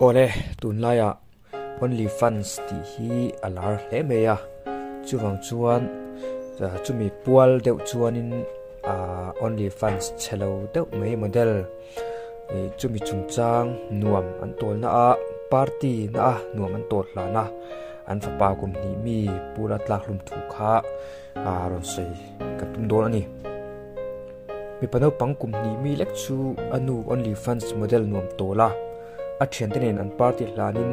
Awle, tunlaiah Only Fans tih hi a lar hle mai a, chuvang chuan chumi pual deuh chuanin Only Fans chhe lo deuh mai model chumi chungchang nuam an tawlna a, party na a nuam an tawl hlan a, an fapa kum hnih mi pula tlak hlum thu kha rawn sawi kan tum dawn a ni. Mipa naupang kum hnih mi lek chu a nu Only Fans model nuam tawl a, a thiante nen an party hlanin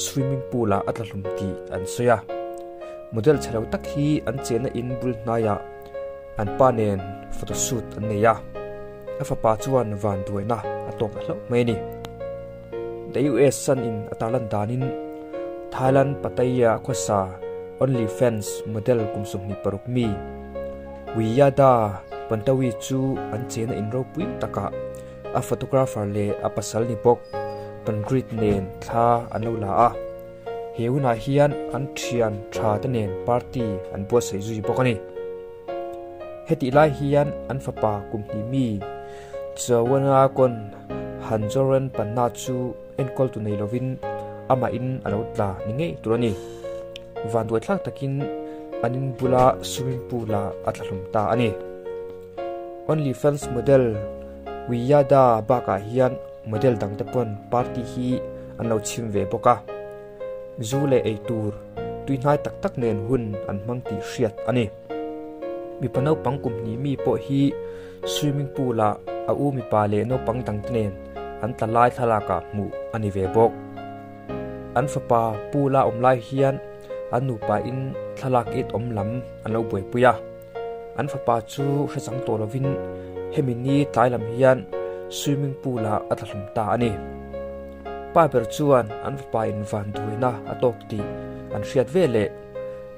swimming pool ah a tla hlum tih an sawi a. Model chhe lo tak hi an chenna in bul hnaiah an pa nen photoshoot an nei a, a fapa chuan van duaina a tawk ta hlauh mai a ni. The US Sun in a tarlan danin Thailand Pattaya khawsa Only Fans model kum 26 mi Wiyada Pantawi chu an chenna in ropui takah a photographer leh a pasal ni bawk Pangrit nen thla an lo la a, he hunah hian an thian tha te nen party an buatsaih zui bawk a ni. Hetih lai hian an fapa kum hnih mi Chawanakon Hanjoren Panna chu enkawl tu nei lovin amahin a lo tla ni ngei tur a ni. Vanduaithlak takin an in bula swimming pool ah a tla hlum ta a ni. Only Fans model Wiyada bakah hian model dangte pawn party hi an lo chhim ve bawk a, zu leh eitur tuihnai tak tak nen hun an hmang tih hriat a ni. Mipa naupang kum hnih mi pawh hi swimming pool ah a u mipa leh naupang dangte nen an tla lai thlalakah hmuh a ni ve bawk. An fapa pool a awm lai hian an nupa in thlalak it awm lam an lo buaipui a. An fapa chu hre chang tawh lovin hemi ni tlai lam hian swimming pool ah a tla hlum ta a ni. Pa ber chuan an fapa in van duaina a tawk tih an hriat ve leh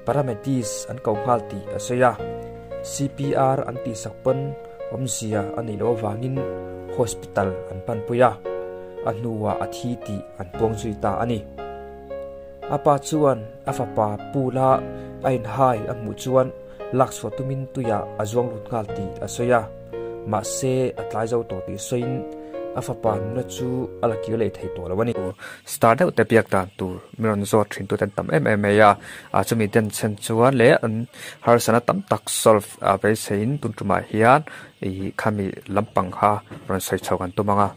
paramedics an ko nghal tih a sawi a. CPR an tihsak pawn awmzia a neih loh avangin hospital an panpui a, a hnuah a thi tih an puang zui ta a ni. A pa chuan a fapa pool a a inhai a hmuh chuan lakchhuah tumin tuiah a zuang lut nghal tih a sawi a, mahse a tlai zo tawh tih sawiin a fapa nuna chu a la kir leh thei tawh lo a ni. Star deuh te biak dan tur min rawn zawt thin tute an tam em em mai a, chumi den chhen chuan leh an harsatna tam tak solve a beiseiin tun tumah hian ih khami lampang kha rawn sawi chho kan tum ang a.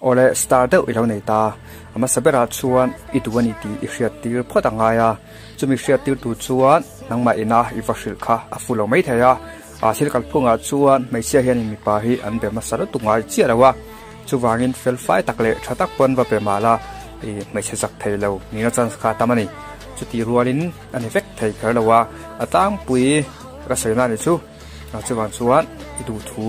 Awle star deuh i lo nei ta, a hmasa berah chuan i duh a ni tih i hriat tir phawt a ngai a, chumi hriat tir tur chuan nangmah ina i va hrilh kha a fu lo mai thei a, a thil kalphungah chuan hmeichhia hianin mipa hi an be hmasa lutuk ngai chiah lo a, chuvangin fel fai tak leh tha tak pawn va be mah la i hmeichhe zak thei lo nihna chance kha a tam a ni, chutih rualin a ni vek thei kher lo a, a tlangpui ka sawi na ni chu chuvang chuan i duhthu.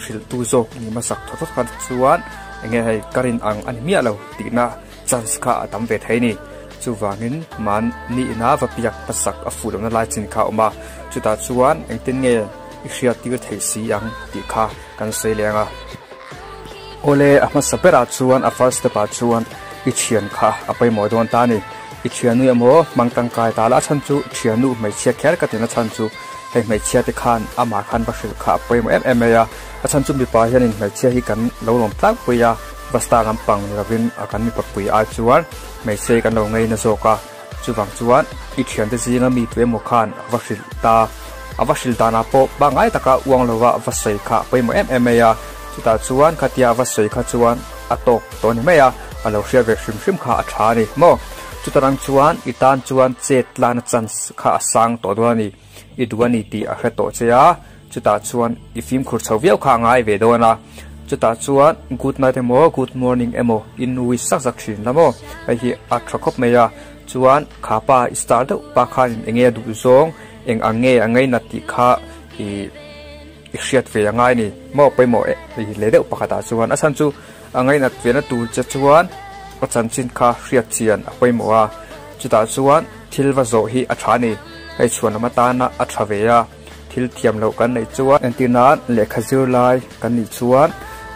Hrilhtu zawk ni hmasak thaw thaw khan chuan enge hei ka rin ang a ni miah lo tihna chance kha a tam ve thei a ni. Chuvangin mahni ina va piak hmasak a fuh lohna lai chin kha a awm a, chutah chuan engtin nge i hriat tir thei si ang tih kha kan sawi leh ang a. Awle a hmasa berah chuan a first step ah chuan i thian kha a pawimawh dawn ta a ni. I thiannu emaw hmang tangkai ta la a chhan chu thiannu hmeichhia kher ka tina chhan chu Hei hmeichhia te khan amah khan va hrilh kha a pawimawh em em mai a, a chhan chu mipa hianin hmeichhia hi kan lo lawm tlangpui a, bus tang an pang ni lovin a kan mipa pui ai chuan hmeichhia hi kan lo ngei na zawk a, chuvang chuan i thiante zinga mi tu emaw khan a va hrilh ta, a va hrilh danah pawh pangngai taka uang lova va sawi kha a pawimawh em em mai a, chutah chuan khatia a va sawi kha chuan a tawk tawh ni mai a, a lo hriat ve hrim hrim kha a tha a ni maw? Chutarang chuan i tan chuan chet tlana chance kha a sang tawh dawn a ni. I duh a ni tih a hre tawh che a, chutah chuan i fimkhur chho viau kha a ngai ve dawn a. Chutah chuan good night emaw good morning emaw i nui sak sak thin la maw? Hei hi a tha khawp mai a. Chuan kha pa i star deuh pa khanin eng nge a duh zawng, eng ang nge a ngainat tih kha i i hriat ve a ngai a ni. Maw pawimawh leh deuh pakhatah chuan a chhan chu a ngainat ve na tur che chuan a chanchin kha hriat chian a pawimawh a, chutah chuan thil va zawh hi a tha a ni. Hei chhuan lam atana a tha ve a, thil thiam loh kan neih chuan entir nan lehkha zir lai kan nih chuan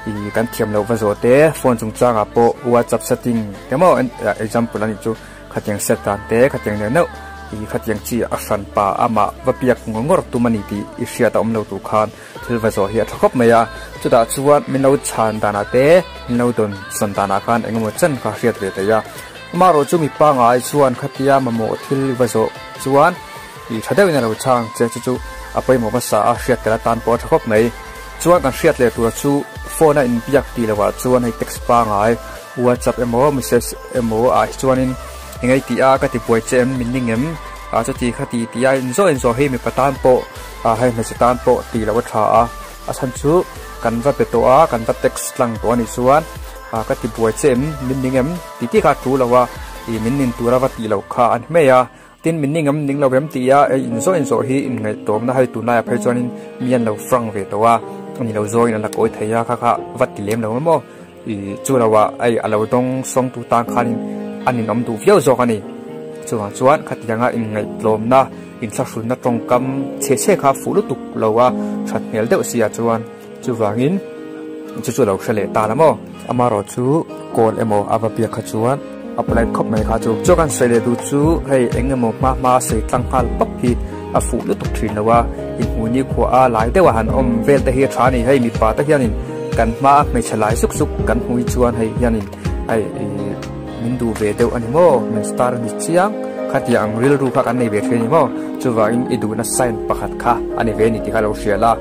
ih kan thiam loh va zawh te phone chungchangah pawh whatsapp setting te maw example a nih chu khatiang set dan te khatiang neuh neuh I khatiang chi a hran pa amah va biak ngawr ngawr tum a ni tih i hriat a awm lo tur khan thil va zawh hi a tha khawp mai a. Chutah chuan min lo chhan danah te min lo dawn sawn danah khan eng emaw chen kha hriat ve theih a. Amaherawh chu mi pangai chuan khatia mamawh thil va zawh chuan i tha deuhin a lo chhang che chu chu a pawimawh hmasa a hriat tel atan pawh a tha khawp mai. Chuan kan hriat leh tura chu phone a inbiak tih lohah chuan hei text pangai WhatsApp emaw message emaw ah hi chuanin eng ei tih a ka ti buai che em min ning em ah chuti kha ti tih a inzawh inzawh hi mipa tan pawh ah hei hmeichhe tan pawh tih loh a tha a a chhan chu kan va pe tawh a kan va text tlang tawh a nih chuan ah ka ti buai che em min ning em tih tih kha a tul lo a ih min nin tura va tih loh kha a ni mai a. Tin, min ning em ning lo em tih a ei inzawh inzawh hi inngaihtuamna hei tunlaiah phei chuanin mi an lo frank ve tawh a, ani lo zawngin an la kawi thei a, kha kha va ti lem lo maw ih chu lo ah ei a lo dawng sawngtu tan khanin a ninawm duh viau zawk a ni. Chuvang chuan khatianga inngaihtlawmna inthlahrunna tawngkam chhe chhe kha fuh lutuk lo a that hmel deuh si ah chuan chuvangin chu chu lo hre leh ta la maw. Amaherawh chu call emaw a va biak kha chuan a polite khawp mai kha chu. Chaw kan sawi leh duh chu hei eng emaw hma hma a sawi tlang nghal pawp hi a fuh lutuk thin lo a, inhmuh ni khua a lai deuh a han awm vel te hi a tha a ni. Hei mipa te hianin kan hma a hmeichhe lai zuk zuk kan hmuh hi chuan hei hianin hei ih min duh ve deuh a ni maw, min star a ni chiang khatiang ang rilru kha kan nei ve thin a ni maw. Chuvangin i duhna sign pakhat kha a ni ve a ni tih kha lo hria la.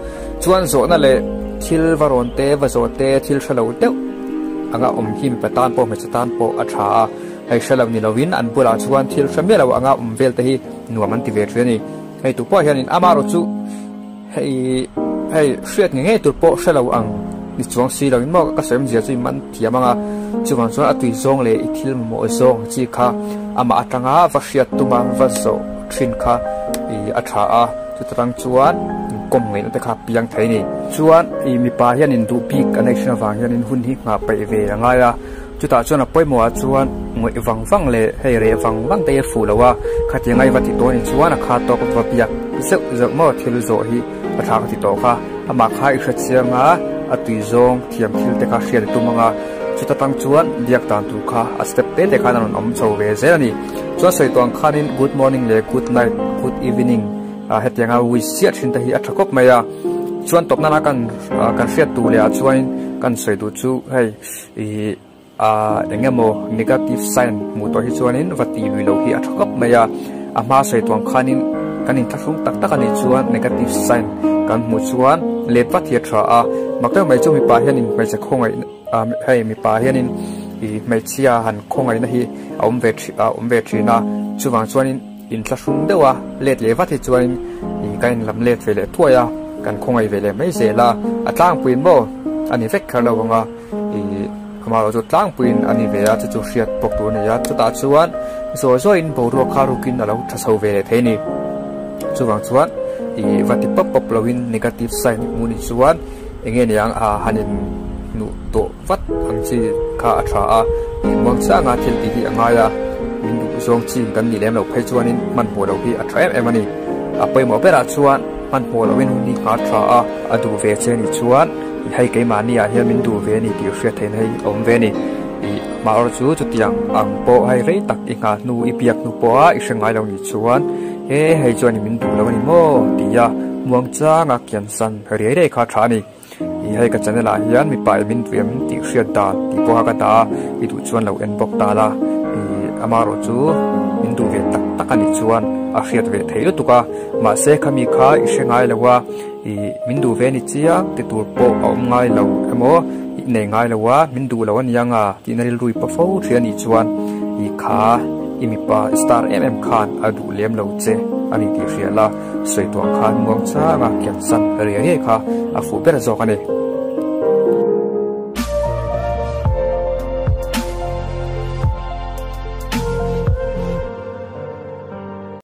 Chuan zawhna leh thil va rawn te, va zawh te, thil hre lo deuh anga awm hi mipa tan pawh hmeichhe tan pawh a tha a, hei hre lo ni lovin an bulah chuan thil hre miah lo anga awm vel te hi nuam an ti ve thin a ni. Hei tu pawh hianin amaherawh chu hei hei hriat nge ngei tur pawh hre lo ang ni chuang si lovin maw ka sawi awmzia chu i man thiam anga chuvang chuan a tui zawng leh i thil mamawh zawng chi kha amah atanga va hriat tuma va zawh thin kha ih a tha a. Chutang chuan inkawm ngaihna te kha piang thei a ni. Chuan ih mipa hianin duh bik an ei thin avang hianin hun hi nghah peih ve a ngai a. Chutah chuan a pawimawh ah chuan ngawih vang vang leh hei reh vang vang te hi a fuh lo a. Khatiang ai va ti tawh a nih chuan a kha tawk va biak zeuh zeuh maw thil zawh hi a tha ka ti tawh kha. Amah kha i hre chiang a, a tui zawng thiam thil te kha hriat i tum ang a. Chuta tang chuan biak dan tur kha a step te te khan a rawn awm chho ve zel a ni. Chuan sawi tawh ang khanin good morning leh good night, good evening ah hetianga wish chiah thin te hi a tha khawp mai a. Chuan tawp nana kan kan hriat tur leh ah chuanin kan sawi duh chu hei ih ah eng emaw negative sign hmuh tawh hi chuanin va tih lui loh hi a tha khawp mai a. A hma sawi tawh ang khanin kan inthlahrung tak tak a nih chuan negative sign kan hmuh chuan let vat hi a tha a. Mak deuh mai chu mipa hianin hmeichhe khawngaih Hei mipa hianin ih hmeichhia han khawngaihna hi a awm ve a awm ve thin a, chuvang chuanin inthlahrung deuh a let leh vat hi chuanin ih kan inlam let ve leh thuai a, kan khawngaih ve leh mai zel a, a tlangpuiin maw a ni vek kher lo ang a, ih amaherawh chu tlangpuiin a ni ve a chu chu hriat bawk tur a ni a, chutah chuan zawi zawiin boruak kha rukin a lo tha chho ve leh thei a ni, chuvang chuan ih va ti pawp pawp loin negative sign hmuh ni chuan. Eng nge niang a han in hnuh tawh vat ang chi kha a tha a, ih muang changa thil tih hi a ngai a, min duh zawng chi kan nih lem loh phei chuanin hmanhmawh loh hi a tha em em a ni. A pawimawh berah chuan hmanhmawh lohin hun hi nghah a tha a, a duh ve che nih chuan ih hei keimahni ah hian min duh ve a ni tih hriat theihna hi a awm ve a ni. Ih hmaawr chu chutiang ang pawh hei rei tak i nghah hnu i biak hnu pawha i hre ngai lo nih chuan he hei chuan min duh lo a ni maw tia muang changa kian san Riai riai kha tha a ni. Ih hei ka channel ah hian mipa i min duh em tih hriat dan tih pawh kha ka dah a, i duh chuan lo en bawk ta la. Ih amaherawh chu min duh ve tak tak a nih chuan a hriat ve thei lutuk a, mahse khami kha i hre ngai lo a, ih min duh ve ni chiang ti tur pawh a awm ngai lo emaw i nei ngai lo a, min duh lo a ni ang a tihna rilru i pa fo thin a nih chuan ih kha i mipa star em em khan a duh lem lo che a ni tih hria la. Sawi tuah khan muang changa kian san riai riai kha a fuh ber zawk a ni.